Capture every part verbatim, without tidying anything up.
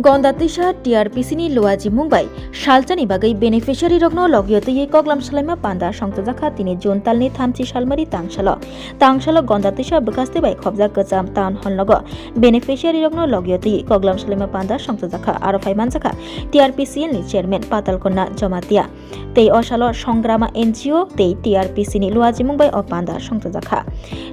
Gonda Twisa T R P C ni luajimung bai salchani bagwi beneficiary rokno logio twiwi koklam salaima panda songchajakha tini June talni thamchi salmari tangsalo. Tangsalo Gonda Twisa bwkhaste bai khobjak Kwcham Town Hall nogo beneficiary rokno logio twiwi koklam salaima panda songchajakha. Aro phai manjakha T R P C L ni chairman Patalkonna Jamatia. Tei o salo Songrama N G O tei T R P C ni luajimung bai o panda songchajakha.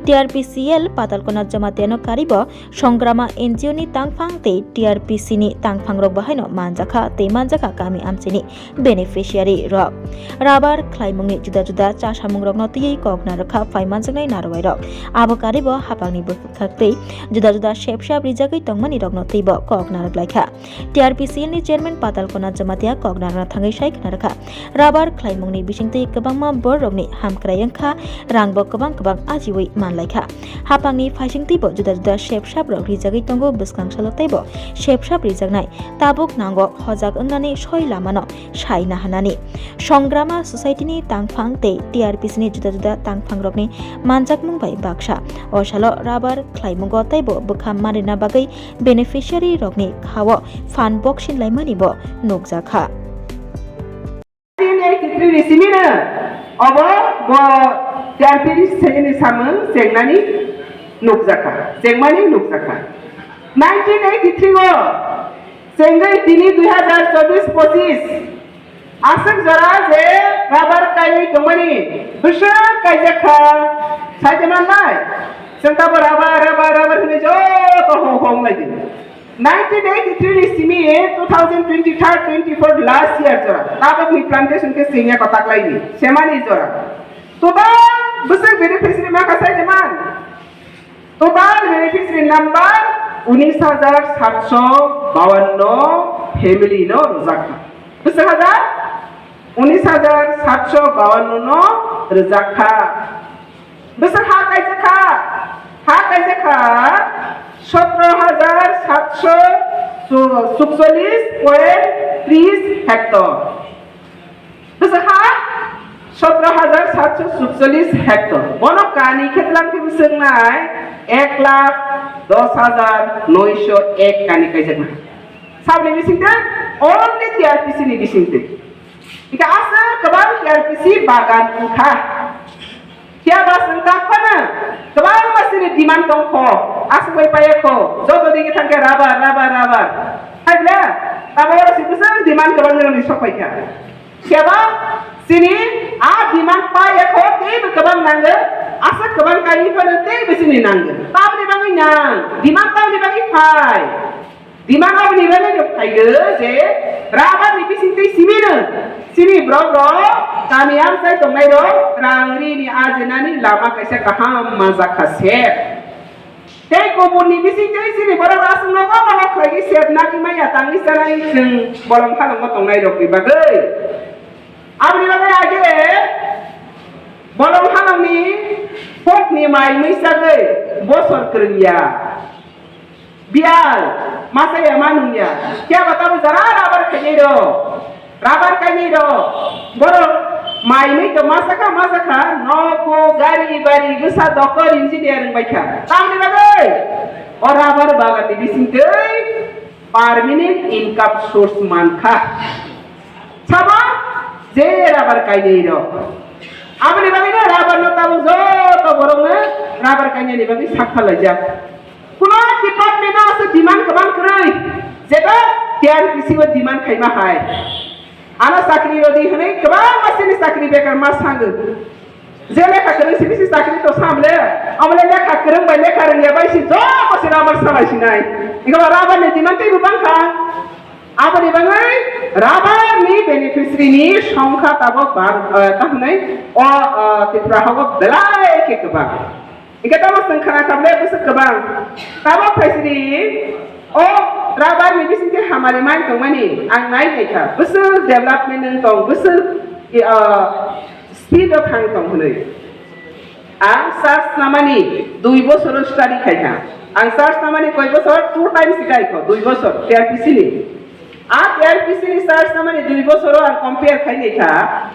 T R P C L Patalkonna Jamatiano karibo Songrama N G O ni tangphang tei T R P C ni tangphang rok bahaino manjakha tei manjakha kami amchini beneficiary rok. Rabar khlaimungni juda juda chasamung rokno twiwi kok narwkha phai manjaknai narwai rok. Abo karibo hapangni bwkhak tei juda juda sep sap rijagwi tongmani rokno twibo kok narwk laikha. T R P C L ni chairman Patalkonna Jamatia kok narwkna thangwi sai khna rwkha. Rabar khlaimungni bisingtwi kwbangma bororokni hamkrai wngkha, rangbo kwbang kwbang ajiwi manlaikha. Hapangni phaisingtwibo juda juda sep sap rok rijagwi tongo bwskang salo teibo sep sap rijaknai. Tabuk nango hojak wngnani soi lamano sai nahanani. Songrama Society ni tangphang tei T R P C ni juda juda tangphang rokni manjakmung bai baksa. O salo rabar khlaimungo teibo bwkha manrina bagwi beneficiary rokni khao phan boksin laimani bo nukjakha. Nineteen eighty-three ni simino obo bo T R P C ni samung chengnani nukjakha, chengmani nukjakha. Nineteen eighty-three o chengwi tini dui hazar chobbish pochis aswk jora je rabar kaiwi tongmani bwswk kaijakha, saite manlai, chwng tabo rabar, rabar, rabar hwnwi joto hong hong lai di. Nineteen eighty-three ni simi two thousand twenty-three twenty-four last year jora tabukni plantation khe chengya kotak lai di, semani jora. Total bwswk beneficiary ma kha saite man? Total beneficiary number unis hajar satso bawanno family no rwjakha. Bwswk hajar? Unis hajar satso bawanno no rwjakha. Bwswk ha kaijakha? Ha kaijakha sotro hajar satso sukchollis point tris hectare. Bwswk ha sotro hajar satso sukchollis hectare. Bono kani khe tlang khe bwswk nai ek lakh dos hajar noisho ek kani kaijaknai. Saboni bisingtwi only T R P C ni bisingtwi. Ika aswk kwbang T R P C bagan wngkha. Phiya ba chwng tak phano kwbangma chini demand tong kho, aswk bai paiya kho, joto digi thang khe rubber, rubber, rubber. Hai bwle, tamo oro si bwswk demand kwbang rwni sok pai kha. Phiya ba chini a demand paiya kho, teibo kwbang nango, aswk kwbang kainwi phano teibo chini nango. Tamni bagwi nang, demand tamni bagwi phai. Demand aboni bagwi no phaigo je rubber ni bisingtwi simino chini borok rok kami amchai tongnai rok rang rini ajinani lama kaisa kaham manjak kha se. Tei kubun ni bisingtwi chini borok rok aswk no omo no khlaiwi se nagwi maya tangwi chanai chwng bolong phalongo tongnai rok ni bagwi. Aboni bagwi age bolong phalong ni pok ni mai mui sagwi bosor kwrwngya. Biyal, masa ya ma nung ya. Kya bata bo jara rubber khainai ro. Rubber kainai ro. Borok mai mui to masa kha, masa kha. Nogo, gari, bari, bwsa, doktor, engineer wng bai kha. Tamni bagwi? O rubber bagan ni bising twi permanent income source man kha. Sabo je rubber kainai ro. Aboni bagwi no rubber no tabuk joto borok no rubber kainani bagwi sak phalai jak. Kuno department o aswk demand kwbang kwrwi, jeba T R P C o demand khaima hai. Ano chakri rodi hwnwi kwbangma chini chakri bekar ma sango. Je lekha kwrwng si bisi chakri to sam le, amo le lekha kwrwng bai lekha rwngya bai si joto se rubber salai sinai. Ego rubber ni demand teibo bangkha. Aboni bagwi rubber ni beneficiary ni songkha tabok bang, eh, tamo hwnwi o, eh, Tripura hago belai khe kwbang. Hingke tamo chwng khna kha bwswk kwbang. Tabok phaisini o rubber ni bisingtwi hamari mai tongmani ang nai naikha. Bwswk development wng tong, bwswk, ah, speed o thang tong hwnwi. Ang search namani dui bosoro study khaikha. Ang search namani koi bosor? Two times khaikho, dui bosor, T R P C ni. A T R P C ni search namani dui bosoro ang compare khai naikha,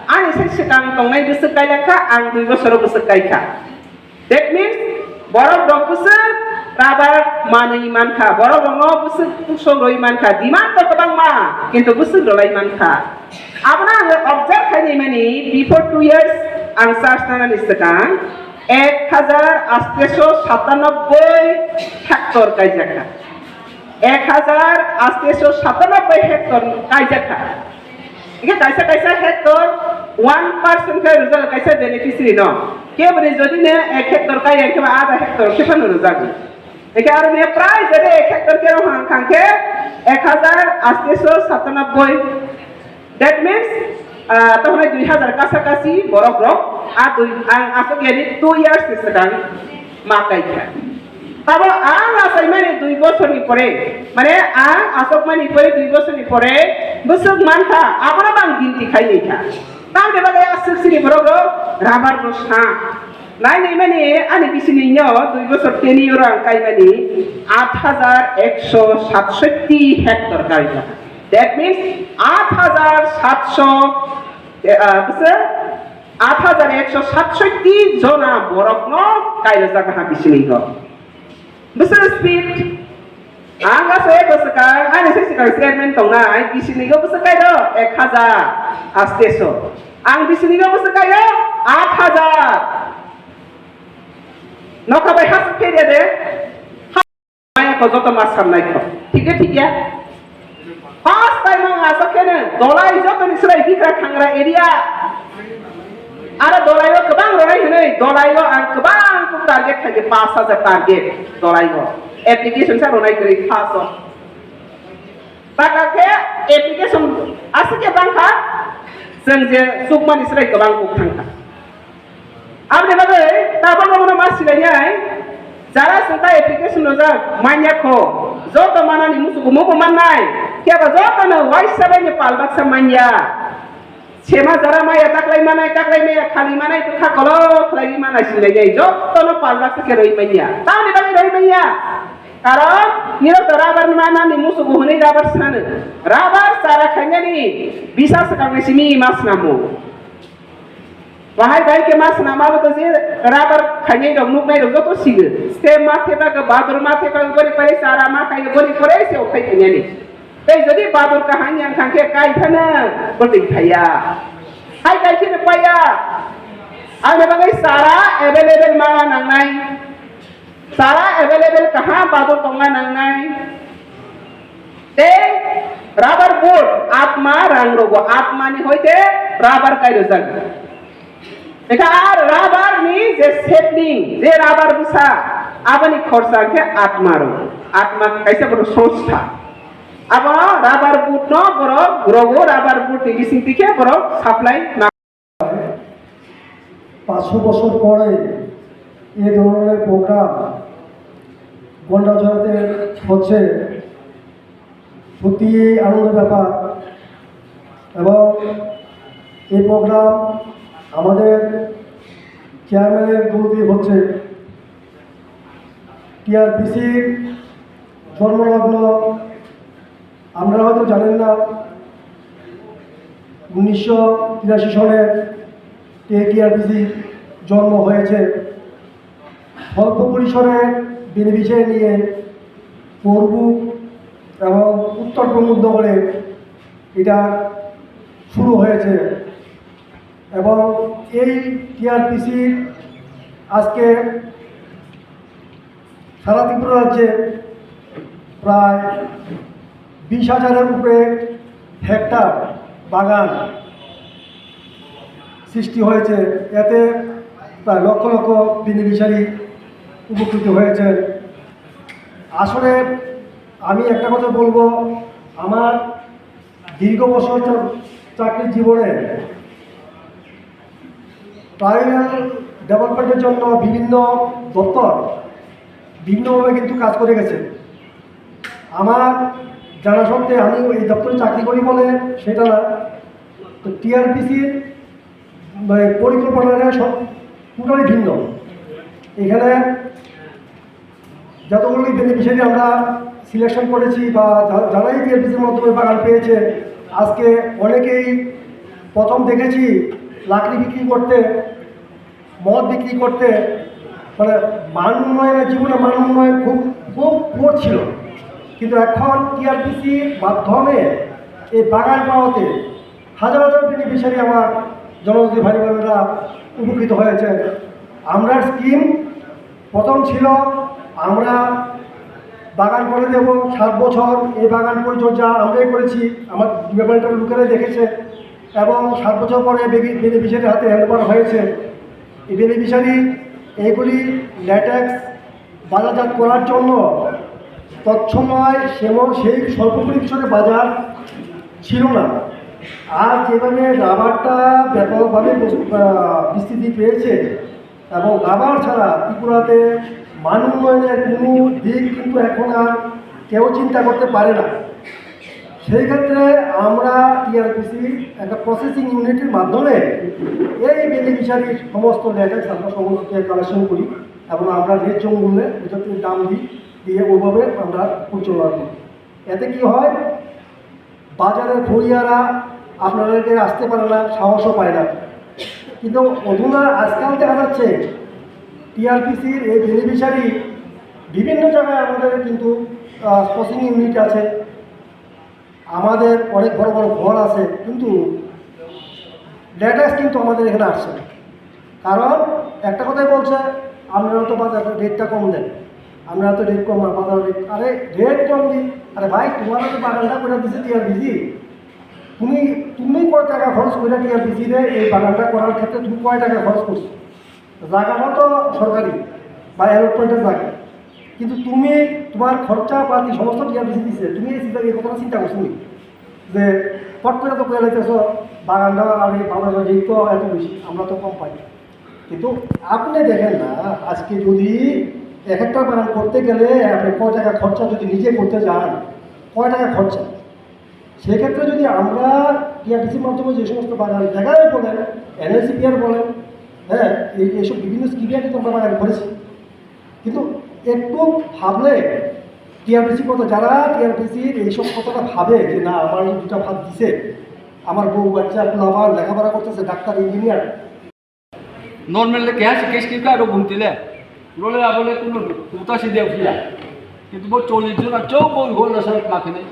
ani se swkang tongnai bwswk kailangkha, ang dui bosoro bwswk kaikha. That means, borok rok bwswk Rubber manwi mankha, borok rokno bwswk sok rwi mankha, demand to kwbangma, kintu bwswk rwlai mankha. Abono ang observe khainai mani, before two years ang search nanani swkang ek hajar atesho satanobboi hectare kaijakha. Ek hajar atesho satanobboi hectare kaijakha. Hingke kaisa kaisa hectare one percent khe rwjak kaisa beneficiary no. Keboni jodi ne ek hectare kaya hingke ba adha hectare khe phano rwjak. Hingke aro ne prai jodi ek hectare khe rw hang khe ek hajar atesho satanobboi. That means, ah, tohonai dui hajar kasa kasi borok rok, a dui, ang aswk yani two years ni swkang ma kai kha. Tabo ang achaimani dui bosorni pore, mane ang asokmani pore dui bosorni pore bwswk mankha, abono bang ginti khainai kha. Tamni bagwi aswk sini borok rok rubber no sa. Nai nai mani ani bisini no dui bosor tenure ang kaimani aat hajar eksho satsotti hectare kaijak. That means aat hajar satso, eh, ah, bwswk aat hajar eksho satsotti jona borokno kaijak ha bisini no. Bwswk speed? Ang aswk bwswkang, ani se swkang chairman tongnai, bisini go bwswk kairo ek hajar atesho. Ang bisini go bwswk kairo aat hajar. Nokha bai hasik khe de de. Maya ko joto mas samnai ko. Thik ya, thik ya. First time ang aswk khe ne, dolai joto ni srai bikra khangra area. Aro dolai o kwbang ronai hinui, dolai o ang kwbang kuk target khaikhe, paanch hajar target dolai o. Application sa ronai kwrwi first o. Taka khe application aswk khe bangkha, chwng je chukmani srai kwbang kuk thangkha. Aboni bagwi tabok abono ma silainai, jara chwng ta application rojak manya kho, joto manani musugo mubo mannai, khe ba jotono waisa bai ni pal baksa manya. Sema jara maya taklai manai, taklai maya khali manai, bwkha kolok khlai manai silainai, jotono pal baksa khe roi manya. Tamoni bagwi roi manya? Karon nino to rubber manani musugo hwnwi rubber swnano. Rubber chara khainani bisa swkangni simi ma swnamo. Bahai bai khe ma swnama bo to je rubber khainai rok nuknai rok joto sigo. Stem ma thepa go, badur ma thepa go, bori pore chara ma khai go, bori pore se okhai khainani. Tei jodi badur kaham yang thang khe kai phano bwtwi phaiya. Hai kai khe no paiya. Ani bagwi chara available ma nangnai. Chara available kaham badur tongna nangnai. Tei rubber board atma rang rogo, atmani hoite rubber kairo jago. Ekha ar rubber ni je setting, je rubber bwsa, aboni khorsa khe atma rogo. Atma kaisa bono songstha. Abo rubber board no borok rogo, rubber board ni bising tikhe borok supply na পাঁচশো বছর পরে এ ধরনের প্রোগ্রাম গন্ডাছড়াতে হচ্ছে, সত্যিই আনন্দের ব্যাপার। এবং এই প্রোগ্রাম আমাদের চেয়ারম্যানের দৌলতেই হচ্ছে। টিআরপিসির জন্মলগ্ন আপনারা হয়তো জানেন না, উনিশশো তিরাশি সনে টিআরপিসি জন্ম হয়েছে। স্বল্প পরিসরে বেনিফিশিয়ারি নিয়ে পূর্ব এবং উত্তর প্রমোদনগরে এটা শুরু হয়েছে। এবং এই টিআরপিসি আজকে সারা ত্রিপুরা রাজ্যে প্রায় বিশ হাজারের উপরে হেক্টর বাগান সৃষ্টি হয়েছে। এতে প্রায় লক্ষ লক্ষ বেনিফিশিয়ারি উপকৃত হয়েছে। আসলে আমি একটা কথা বলবো, আমার দীর্ঘ বছর চা-, চাকরির জীবনে ট্রাইবাল ডেভেলপমেন্টের জন্য বিভিন্ন দপ্তর বিভিন্নভাবে কিন্তু কাজ করে গেছে। আমার জানা সত্ত্বে আমি এই দপ্তরে চাকরি করি বলে সেটা না, তো টিআরপিসির মানে পরিকল্পনাটা সব টোটালি ভিন্ন। এখানে যতগুলি বেনিফিশিয়ারি আমরা সিলেকশন করেছি বা যা-, যারাই টিআরপিসির মাধ্যমে বাগান পেয়েছে, আজকে অনেকেই প্রথম দেখেছি লাকড়ি বিক্রি করতে, মদ বিক্রি করতে, মানে মান উন্নয়নের, জীবনে মান উন্নয়ন খুব, খুব পুয়ার ছিল। কিন্তু এখন টিআরপিসির মাধ্যমে এই বাগান পাওয়াতে হাজার হাজার বেনিফিশিয়ারি আমার জনজাতি ভাই বোনেরা উপকৃত হয়েছে। আমরা স্কিম প্রথম ছিল, আমরা বাগান করে দেব সাত বছর, এই বাগান পরিচর্যা আমরাই করেছি, আমার ডিপার্টমেন্টের লোকেরাই দেখেছে, এবং সাত বছর পরে বেনিফিশিয়ারির হাতে হ্যান্ড ওভার হয়েছে। এই বেনিফিশিয়ারি এইগুলি ল্যাটেক্স বাজারজাত করার জন্য তৎসময় সেমন সেই স্বল্প পরিসরে বাজার ছিল না। আর যেভাবে রাবারটা ব্যাপকভাবে বস-, আহ, বিস্তৃতি পেয়েছে এবং রাবার ছাড়া ত্রিপুরাতে মান উন্নয়নের কোনো দিক কিন্তু এখন আর কেউ চিন্তা করতে পারে না। সেই ক্ষেত্রে আমরা টিআরপিসি একটা প্রসেসিং ইউনিটের মাধ্যমে এই বেনিফিশিয়ারির সমস্ত ল্যাটেক্স আমরা সংগ্রহ থেকে কালেকশন করি এবং আমরা ন্যায্য মূল্যে ওটাতে দাম দিই, দিয়ে ওইভাবে আমরা পরিচালনা করি। এতে কি হয়, বাজারের ফড়িয়ারা আপনাদেরকে আসতে পারে না, সাহসও পায় না। কিন্তু অধুনা আজকাল দেখা যাচ্ছে টিআরপিসির এই বেনিফিশিয়ারি বিভিন্ন জায়গায় আমাদের কিন্তু প্রসেসিং ইউনিট আছে, আমাদের অনেক বড় বড় ঘর আছে, কিন্তু ল্যাটেক্স কিন্তু আমাদের এখানে আসছে না। কারণ একটা কথাই বলছে, "আপনারা তো বাজার রেটটা কম দেন, আপনারা তো রেট কম না, বাজার রেট।" আরে, রেট কম দিই? আরে ভাই, তোমার তো বাগানটা করে দিছে টিআরপিসি, তুমি, তুমি কয় টাকা খরচ করে টিআরপিসি রে এই বাগানটা করার ক্ষেত্রে তুমি কয় টাকা খরচ করছো? জায়গাটা তো সরকারি বা অ্যালটমেন্টের জায়গা, কিন্তু তুমি, তোমার খরচা পাতি সমস্ত টিআরপিসি দিচ্ছে। তুমি এই চিন্তা, এই কথাটা চিন্তা করছো নি যে পট করে তো কয়ে লাইতেছো বাগানটা আর এই বাগানটা রেট তো এত বেশি, আমরা তো কম পাই। কিন্তু আপনি দেখেন না, আজকে যদি এক একটা বাগান করতে গেলে আপনি কয় টাকা খরচা, যদি নিজে করতে যান, কয় টাকা খরচা? সেক্ষেত্রে যদি আমরা টিআরপিসির মাধ্যমে যে সমস্ত বাগান জায়গায় বলেন, এনএলসিপিআর বলেন, হ্যাঁ, এই, এইসব বিভিন্ন স্কিমে কিন্তু আমরা বাগান করেছি। কিন্তু একটু ভাবলে টিআরপিসি কথা, যারা টিআরপিসির এইসব কথাটা ভাবে যে না, আমার এই দুটা ভাত দিছে, আমার বউ বাচ্চা পোলাপান লেখাপড়া করতেছে, doctor, engineer, Normal le keha se case khe aro bumti le. Role abo le kuno kuta si de phiya. Kintu bo chollish jona chok bo hol rasa makhinai.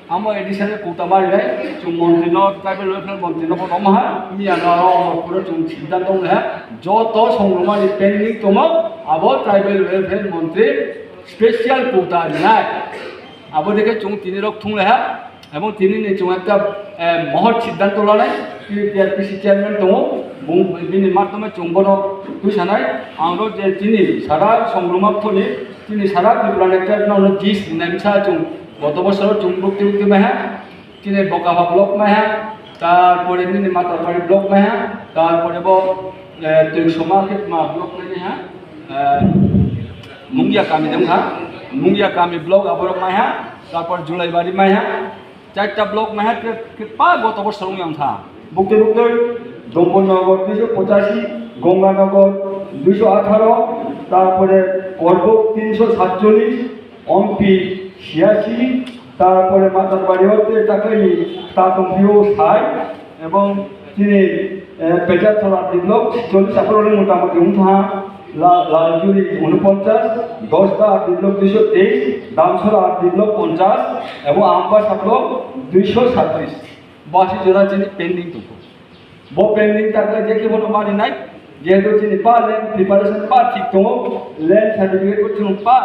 Amo additional kuta mari nai. Chung montri no, tribal welfare montri no bo no maha. Miya no aro amo pura chung siddhanto le ha. Joto songroma ni pending tomo abo tribal welfare montri special kuta nai. Abo dekhe chung tini rok thung le ha. Ebong tini ni chwng ekta, eh, mohor siddhanto lanai, T R P C chairman tongo, bung bini mathome chwng bono twi sanai, ang rok je chini sara songruma pholi, chini sara Tripura ni ekta no jis nemsa chwng goto bosor chwng bukti bukti maiha, chini Bokapha block maiha, tarpore nini Matarbari block maiha, tarpore bo, eh, Twi Soma khe ma block maiha, eh, Mungia kami dong ha, Mungia kami block aborok maiha, tarpor Julaibari maiha, Charta block maiha khe, khe pa goto bosor wng yang kha. Bukti bukti Dombonogor duiso pochashi, Gonganagar duiso atharo, tarpore Korbok tinso satcholish, Ompi siyashi, tarpore Matarbari hote taklai ta tongphio sai, ebong chini, eh, Pecharthal R D block cholish aphoro motamoti wng kha. La-, Laljuri unoponchas, Dosda R D block duiso teis, Damsora R D block ponchas, ebong Ambasa block duiso satris. Basi jora chini pending tongo. Bo pending takle je khe bono mani nai, jehetu chini pa land preparation pa thik tongo, land certificate bo chwng pa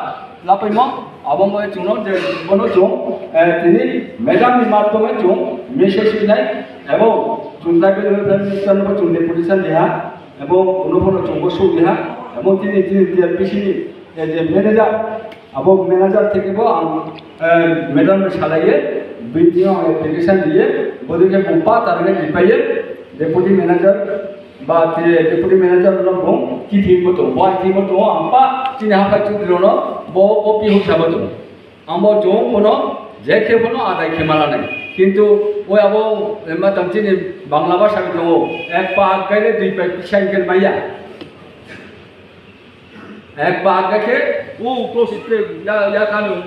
lapaimo, abo mo chwngno je bono chwng, eh, tini madam ni mathome chwng message rinai, ebong chwng tribal welfare minister no bo chwng deputation riha. Ebong uno bono chwngbo sukliha, ebong tini, tini T R P C ni, eh, je manager, abo manager theke bo ang, eh, madam no salaiye, B D O ang application diye, bodike bung pa target dipaye, deputy manager ba te deputy manager no bung ki thimo to, bo thimo to, bung ang pa tini haphai chudri no bo copy huk sabo to. Amo chwng bono je khe bono adai khe mala nai. Kintu oi abo, eh, ma tang chini Bangla bhasha ni tongo, "Ek pa aggai le dui pa pichai khe maya." Ek pa aggai khe, o close khe ya, ya kanu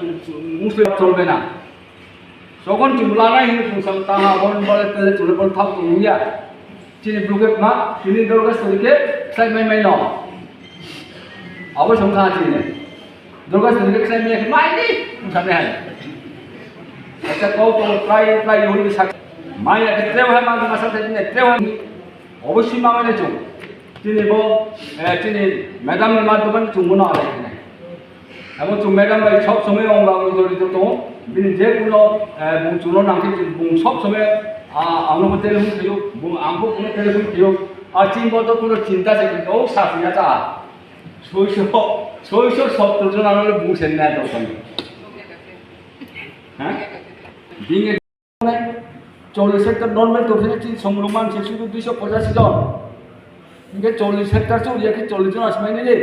Muslim cholbe na. Sokon chwng lanai hin chwng sam ta ha bon bole tele chwle bol thap tong ya. Chini bluket ma, chini dorga sori khe sai mai mai no. Abo song kha chini. Durga sini ke sai me mai ni. Sami hai. Acha kau to try try hon di sak. Mai ya ke treo hai ma ma sa ne treo hai. Obossi ma mai ne chung. Chini bo, eh, chini madam ni ma dokan chung mo na lai ne. Abo chung madam bai sob somoi ong ba ong jori to to. Bini je kuno, eh, bung chuno nang ke bung sob somoi, ah, ang no telephone khayo, bung ang bo kuno telephone khayo. A chini bo to kuno chinta se ko sa ya ta. Soiso, soiso sottor jon ano le bung sen na to kan. Ha? Bini chollish hectare normal to phene chin song luman se sudu duiso pochashi jon. Inke chollish hectare chori ya ke chollish jon asmai ne le.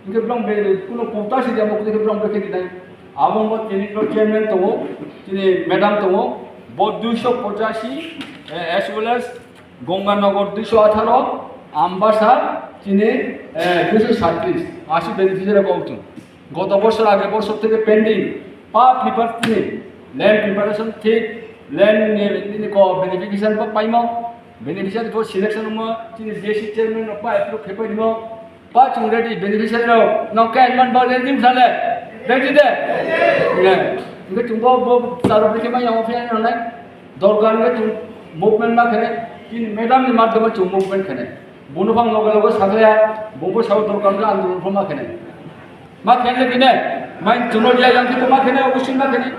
Inke blong be kuno kota si jamo kuno blong be ke dai. Abo mo tini pro chairman to, tini madam to, bo duiso pochashi, eh, as well as Gonganagar duiso atharo, Ambasa chini, eh, duiso satris, asi beneficiary kok chung. Goto bosor age bosor theke pending, pa paper tini, land preparation thik, land ni, ni ko beneficiary pa paimo, beneficiary ko selection mo, chini D C chairman no pa approve khe paimo, Pa chung ready, beneficiary rok, no kain man ba ready sale, ready de? Ne, inge chung bo, bo, saro bikhe ma yang office nang nai, dorkar inge chung movement ma khene, chini madam ni madhyome chung movement khene. Bono phang loge loge sakya, bo bo sao dorkar inge andolon pho ma khene. Ma khene kine, main chuno dia yang kito ma khene, obusin ma khene.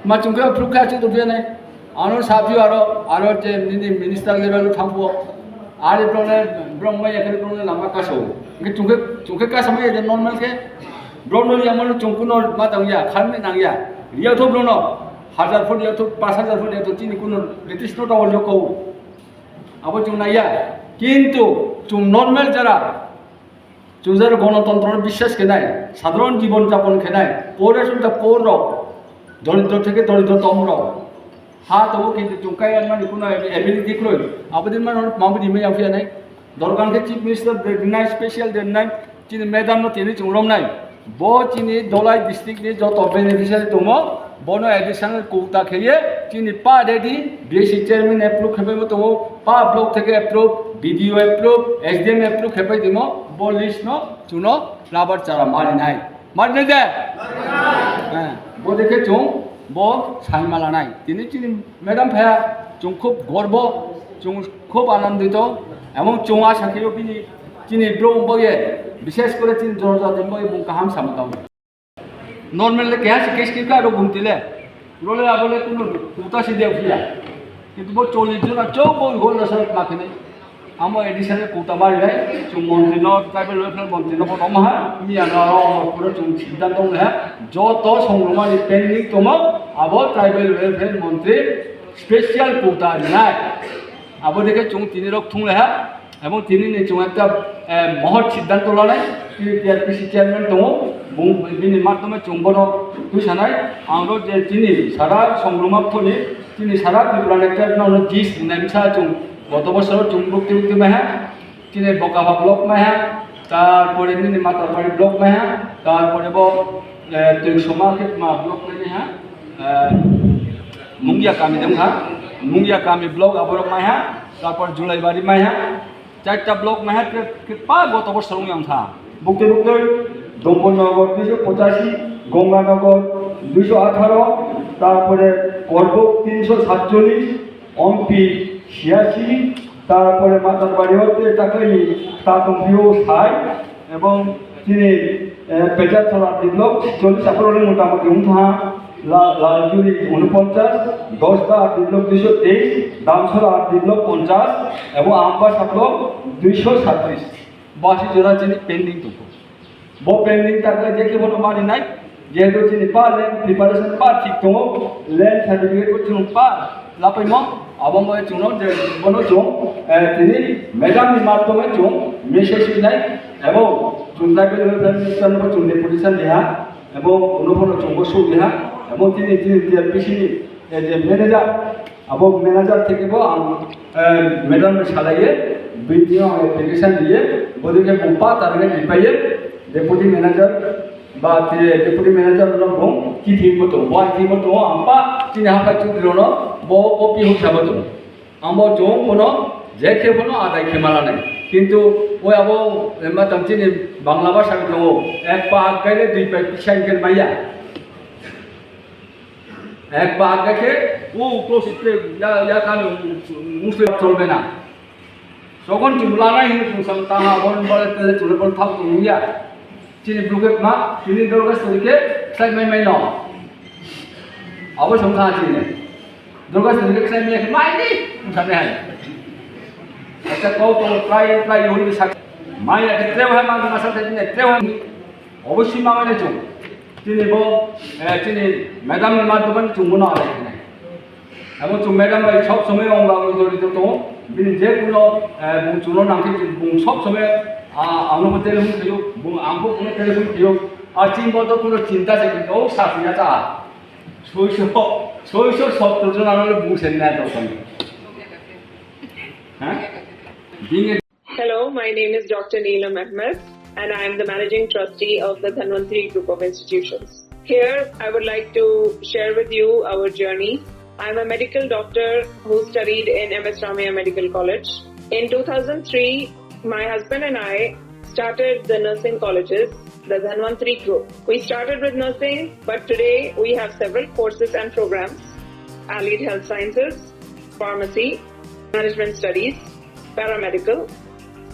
Ma chung ke approve kha chu do dia nai. Ano saphi aro, aro je nini minister level thangbo. Ari brone, brong mai yakari brone lama kaso. Nge chungke, chungke kasa mai je normal ke. Brone ya mano chungkuno ma tang ya, khan me nang ya. Riya tho brono, hajar phut ya tho, pas hajar phut ya tho, chini kuno British no tawal yo ko. Abo chung na ya. Kintu chung normal jara, Chung jara gonotontro no biswas khenai, sadharon jibon japon khenai, poor rok, poor rok, doridro theke doridrotom rok. Ha tongo kintu chung kaiya mani kuno ability kroi. Abodin mano mabudi me yang phiya nai. Dorkar khe Chief Minister de nai, special de nai, chini madam no tini chung romnai. Bo chini Dholai district ni joto beneficiary tongo, bono additional quota kheye chini pa ready, B C chairman approve khebai bo tongo, pa block theke approve, B D O approve, S D M approve khebai timo, bo list no chuno rubber chara mari nai. Mari nai de? Eh, bo dekhe chung bo sai mala nai. Tini chini madam phaya chung khub gorbo, chung khub anandito, ebong chung asha kheyo bini chini bro boye, bishes kore chini jonojati boye bung kaham sama tong. Normal le keha se case khe aro gumti le. Role abo le kunu quota si de phiya. Kintu bo chollish jona chok bo hol rasa ma khene. Amo additional quota mari nai. Chung montri no, tribal welfare montri no bono maha. Mi ano aro pura chung siddhanto le ha. Joto songruma ni pending tomo abo tribal welfare montri special quota nai. Abo dekhe chung tini rok thung le ha. Ebong tini ni chung ekta, eh, mohot siddhanto lanai, tini T R P C chairman tongo, bung bini matome chung bono twi sanai, ang ro je chini sara songruma thoni, chini sara Tripura ni chairman no jis nai misa chung goto bosor chung bukti bukti mai ha, chini Bokaba block mai ha, tarpore nini Matabari block mai ha, tarpore bo, eh, Twi Soma khe ma block mai ha, eh, Mungia kami dong ha, Mungia kami block aborok mai ha, tarpor Julaibari mai ha, Charta block mehat ke, ke pa goto bosor wng yang tha. Bukti bukti Dombon Nagar duiso pochashi, Gonganagar duiso atharo, tarpore Korbuk tinsho satcholish, Ompi siyashi, tarpore Matabari hote takai ta tongphio sai, ebong chini, eh, Pecharthola R D block cholish aphuru motamoti wng tha. La-, Laljuri unoponchas, Dosda R D block duiso teis, Damsora R D block ponchas, ebong Ambasa block duiso satris. Basi jora chini pending tongo. Bo pending takle je khe bono mani nai, jehetu chini pa land preparation pa thik tongo, land certificate bo chwng pa lapaimo, abo mo chwngno je bono chwng, eh, tini madam ni matomai chwng message rinai, ebong chwng tribal welfare minister no bo chwng deputation riha. Abo uno bono chwngbo suk liha, abo tini, tini T R P C ni, eh, je manager, abo manager theke bo ang, eh, madam ni salaiye, B D O ang application diye, bodike bung pa target dipaye, deputy manager, ba te deputy manager no bung ki thik bo to, bo thik bo to, ang pa tini hapai chudri no, bo copy huk sabo to. Amo chwng bono je khe bono adai khe mala nai. Kintu o abo, eh, ma tang chini Bangla bhasha ni tongo, ek pa hak gaile dui pa kisa hingke maya. Ek pa hak gaikhe o close play ya, ya kami Muslim cholbe na. Sokon chumla nai hin sung sang tang abon bole tele chule bol thap tung ya. Chini bukhe ma, chini dorga suri ke sai mai mai no. Abo song kha chini. Durga Sundari khlai maya khe mai di, wngkha de hai. Acha kau tongo, try, try, hwnwi sak. Maya khe treo hai manjak masa thai bini treo hai. Oboswi ma mane chung. Chini bo, eh, chini madam ni madhobani chung bono alai khnai. Abo chung madam bai sob somoi ongba ongba jorito tongo. Bini je kuno, eh, bung chuno nangkhe bung sob somoi, ah, angno bo telephone khayo, bung angbo kuno telephone khayo. Ah, chini bo to kuno chinta se khe, oh, sa sina cha. Soiso, soiso sottor jon ano bung sen na to kami. Ha? Being a Hello, my name is Doctor Neelam Ahmed, and I am the Managing Trustee of the Dhanvantri Group of Institutions. Here, I would like to share with you our journey. I'm a medical doctor who studied in M S Ramaiah Medical College. In two thousand three, my husband and I started the nursing colleges, the Dhanvantri Group. We started with nursing, but today we have several courses and programs: allied health sciences, pharmacy, management studies, paramedical.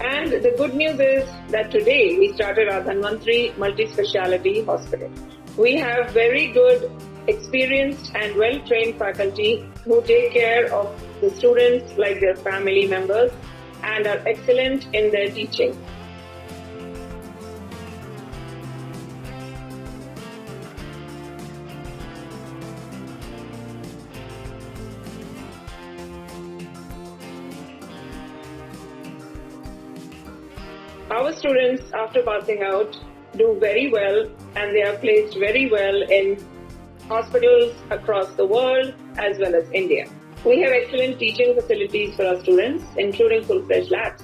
And the good news is that today we started our Dhanvantri Multi-Speciality Hospital. We have very good, experienced and well-trained faculty who take care of the students like their family members and are excellent in their teaching. Our students, after passing out, do very well and they are placed very well in hospitals across the world as well as India. We have excellent teaching facilities for our students, including full-fledged labs.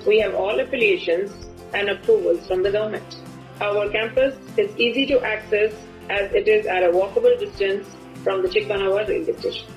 We have all affiliations and approvals from the government. Our campus is easy to access as it is at a walkable distance from the Chikmanawa railway station.